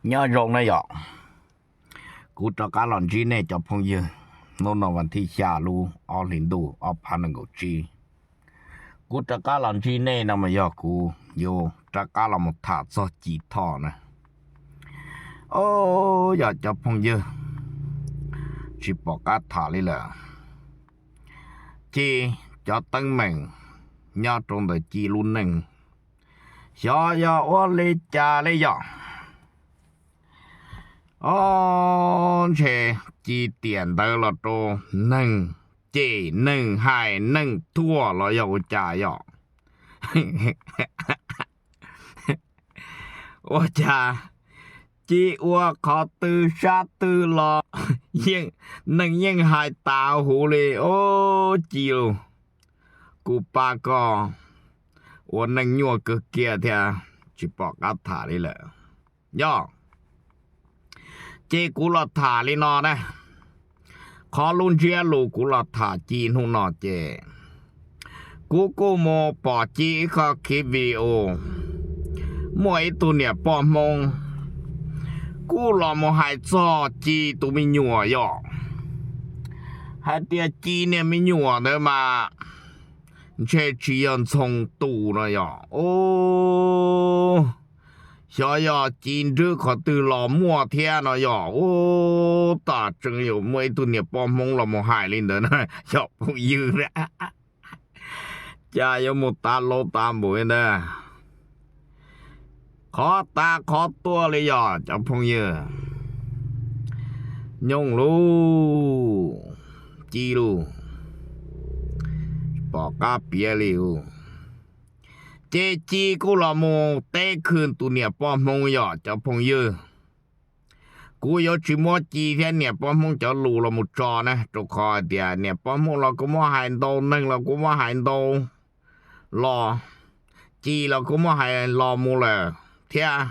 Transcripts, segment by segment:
Nyob zoo na yom, kuv rov qab los ntsib nej cov phooj ywg. Hnub no vas thib xya lub ob hlis ntuj ob phav nees nkaum tsib, kuv rov qab los ntsib nej no mas yog kuv yuav rov qab los mus tham txog Ci Thoj na. Au, yog cov phooj ywg, tsis pom qab tham li lawm. Ci, cov teeb meem nyob rau ntawm Ci lub neej, xyov yog ua li cas li yom. Au, ntshe Ci tiam ntawd los rau neeg cem neeg hais neeg thuam los yog ua cas yom. Ua cas Ci ua qhov twg sab twg los neeg yeej hais tas huv li. Au, Ci lauj, kuv pab koj ua neej nyuaj kawg kiag thiab tsis pom qab tham li lawm. Yog ces kuv los tham li no na. Qhov lub ntsiab lus kuv los tham Ci hnub no ces kuv kuj mus pom Ci ib qho khiv video, muaj ib tug niam poj Hmoob kuj los mus hais txog Ci tus me nyuam yom, hais tias Ci niag me nyuam ntawd mas ntshe tsis yog Ntxhoo tus no yom. Au, xyov yog Ci nrwb qhov twg los muaj thiab no yom. Au, tam tseeb yuav muaj ib tug niam poj Hmoob los mus hais li ntawd na yog phooj ywg. Cas yuav mus tav laus tav npaum li ntawd. Qhov tav qhov tuaj li yog cov phooj ywg, nyooj lus, Ci lus, pom qab piav li lus. Ces Ci kuj los mus teb khw tus niam poj Hmoob yom cov phooj ywg. Kuv yuav tsis muab Ci thiab niam poj Hmoob cov lus los mus tso na, rau qhov hais tias niam poj Hmoob los kuj muab hais ntau, neeg los kuj muab hais ntau los, Ci los kuj muab hais los mus lawm thiab.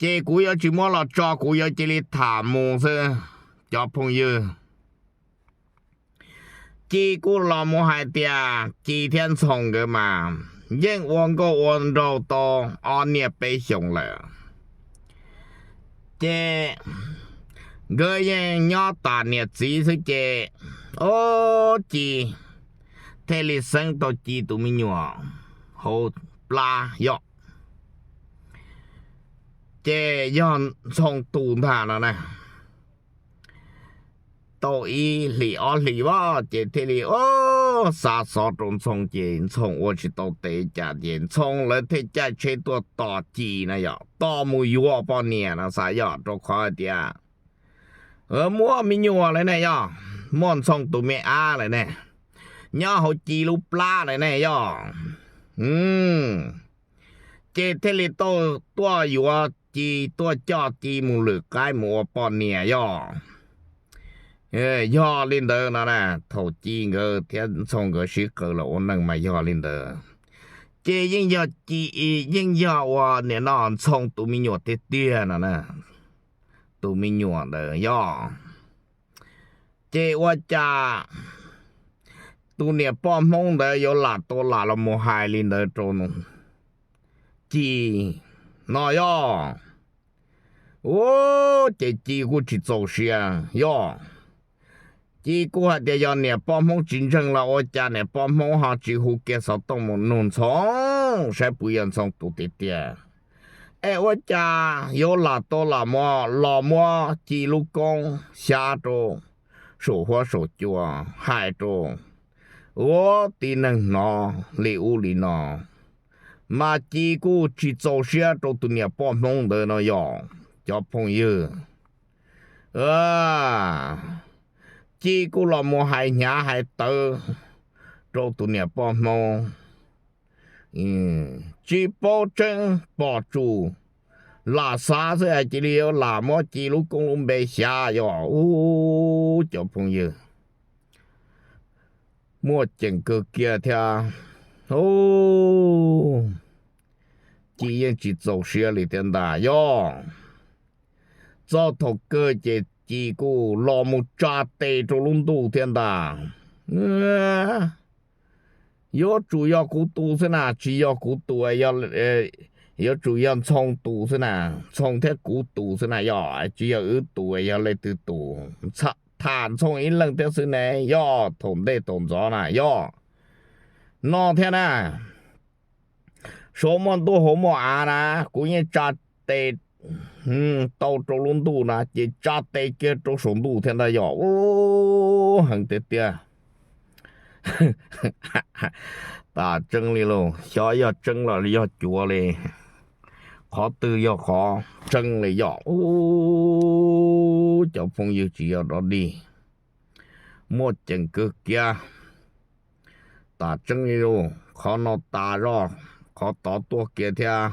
Ces kuv yuav tsis muab los tso, kuv yuav cia li tham mus xwb cov phooj ywg. Ci kuj los mus hais tias Ci thiab Ntxhoo nkawd mas yeej ua nkauj ua nraug tau ob niaj peb xyoos lawm. Ces nkawd yeej nyob tas niam txiv xwb ces, au, Ci thiaj li xeeb tau Ci tus me nyuam hauv plab yom. Ces yog Ntxhoo tus ntag no na. Tau ib hlis ob hlis vas ces thiaj li, au, xa xov rau Ntxhoo ces Ntxhoo ua tsis tau tes cas ces Ntxhoo lawv thiaj caij tsheb tuaj tos Ci na yom, tos mus yuav poj niam no xav yom, rau qhov hais tias muaj me nyuam lawm ne yom, muaj Ntxhoo tus me ab lawm ne, nyob hauv Ci lub plab lawm ne yom. Ces thiaj li tau tuaj yuav Ci, tuaj coj Ci mus lwm qaib mus ua poj niam yom. Yog li ntawd no na, thaum Ci nkawd thiab Ntxhoo nkawd sib qawm los ua neeg mas yog li ntawd. Ces yeej yog Ci, yeej yog ua niam no Ntxhoo tus me nyuam tiag tiag no na. Tus me nyuam ntawd yog, ces ua cas tus niam poj Hmoob ntawd yuav lam tau lam los mus hais li ntawd rau Ci no yog. Ua ces Ci kuj tsis txaus siab yog. Ci kuj hais tias yog niam poj Hmoob tsis ntseeg los ua cas niam poj Hmoob ho tsis hu kiag xov tooj mus nug Ntxhoo saib puas yog Ntxhoo tus tiag tiag. Es ua cas yuav lam tau lam los muab Ci lub koob xyab rau saum huab saum cua, hais rau ua tib neeg hnov li ub li no, mas Ci kuj tsis txaus siab rau tus niam poj Hmoob ntawd no yog cov phooj ywg. Ci kuj los mus hais hnyav hais tawv rau tus niam poj Hmoob, tsis paub tseeb pom tsum, lam xav xwb hais cia li yuav lam muab Ci lub koob lub npe xyav yog ub cov phooj ywg. Muaj ceem kawg kiag thiab. Ci yeej tsis txaus siab li thiab ntag yog. Txog thaum kawg ces Ci kuj los mus tsa tes rau lub ntuj thiab ntag. Yuav tsum yog kuv tus xwb na, tsis yog kuv tus, yog yuav tsum yog Ntxhoo tus xwb na, Ntxhoo thiab kuv tus xwb na yog, tsis yog wb tus, yog leej twg tus, tham Ntxhoo ib leeg thiab xwb ne yog, thaum ntej thaum ntxov na yog. No thiab na, suav muaj ntuj hauv muaj av na, kuv yeej tsa tes tau rau lub ntuj na ces tsa tes kiag rau saum ntuj thiab ntag yog. Ub, heev tiag tiag. Tas tseeb li lauj, xyov yog tseeb los yog cuav li, qhov twg yog qhov tseeb li yog. Ub, cov phooj ywg tsis yog dog dig, muaj ceem kawg kiag. Tas tseeb li lauj, qhov no tas zog, qhov tod tuaj kiag thiab,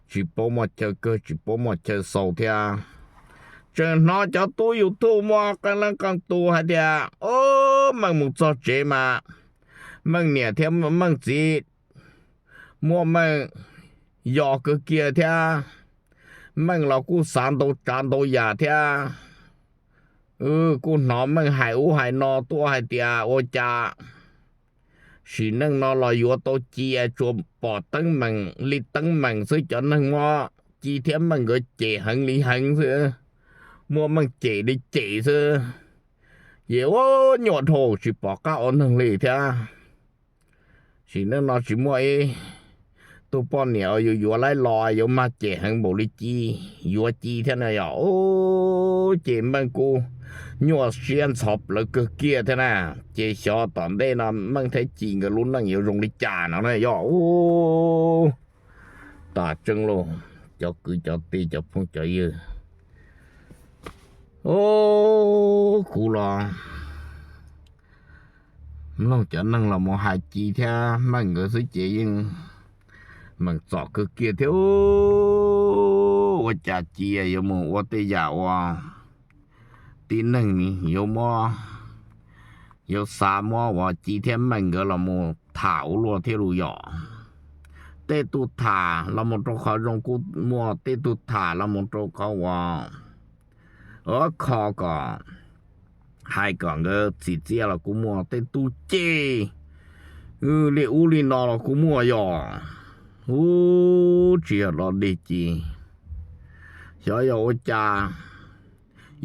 tsis paub muaj chaw kawg tsis paub muaj chaw xaus thiab. Tseem hnov cov tub YouTube muaj qee leej qee tus hais tias, o, Meej mus txog tsev mas Meej niam thiab Meej txiv muaj Meej yos kawg kiag thiab, Meej los kuj xav ntau tsav ntau yam thiab. Kuj hnov Meej hais ub hais no tuaj hais tias ua cas sim neej no los yuav tau ci es tsuas pom teeb meem li teeb meem xwb, cov neeg muab ci thiab Meej nkawd cem heev li heev xwb, muab Meej cem li cem xwb. Ces ua nyuaj dhau tsis pom qab ua neeg li thiab. Sim neej no tsis muaj ib tug poj niam uas yus yuav laib los yuav mag cem heev npaum li ci, yuav ci thiab na yog. Ces Meej kuj nyuaj siab ntxhov plawv kawg kiag thiab na. Ces xyov tom ntej no Meej thiab ci nkawd lub neej yuav zoo li cas no na yog. Ub, tas tseeb lauj, cov kwv cov tij cov phooj cov ywg. Ub, kuv los mloog cov neeg los mus hais ci thiab Meej nkawd xwb ces yeej meem txom kawg kiag thiab. Ua cas ci yuav mus ua tej yam uas tib neeg yuav muab, yuav xav muab uas ci thiab Meej nkawd los mus tham ua luaj thiab lus yom. Tej tug tham los mus rau qhov zoo kuj muaj, tej tug tham los mus rau qhov uas kho kom, hais kom nkawd txim txiaj los kuj muaj, tej tug cem li ub li no los kuj muaj yom. Ub, tsis yog dog dig ci, xyov yog ua cas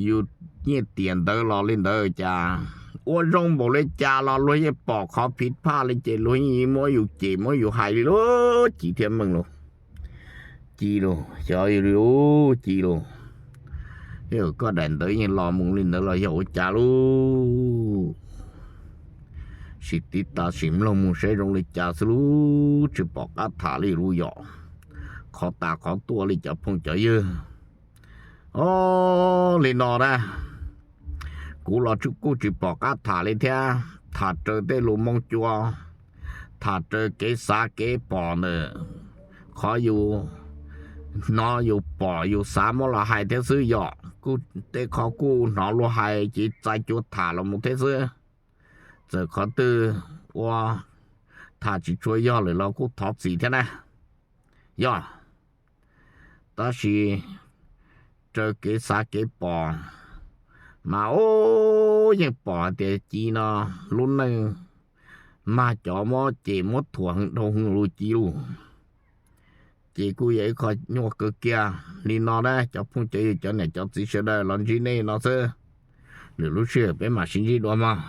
yus nyiaj tiam ntawd los li ntawd cas, ua zoo npaum li cas los luag yeej pom qhov phiv phaj li ces luag yeej muab yus cem muab yus hais li lauj, ci thiab Meej lauj. Ci lauj, xyov yus li lauj, ci lauj. Yog koj daim ntawd yeej los mus li ntawd los yog ua cas lauj. Sim tiv tas sim mloog mus saib zoo li cas xwb lauj, tsis pom qab tham li lauj yom. Qhov tas qhov tuaj li cov phooj cov ywg. Ob, li no na, kuv los kuj tsis pom qab tham li thiab, tham raws tej lus moo cua, tham raws kev xav kev pom ntawm qhov yus hnov yus pom yus xav muab los hais thiab xwb yom. Tej qhov kuj hnov luag hais ces txais cua tham los mus thiab xwb. Txawm qhov twg ua tham tsis tshua yog lawm los kuj thov txim thiab na. Yog, tab sis raws kev xav kev pom mas, ub, yeej pom hais tias ci no lub neej mag cov muab cem muab thuam dhau hwv lus ci lauj. Ces kuj yog ib qho nyuaj kawg kiag li no na cov phooj cov ywg cov niam cov txiv sawv daws los ntsib nej no xwb. Lwm lub sij hawm peb mam sib ntsib dua mog.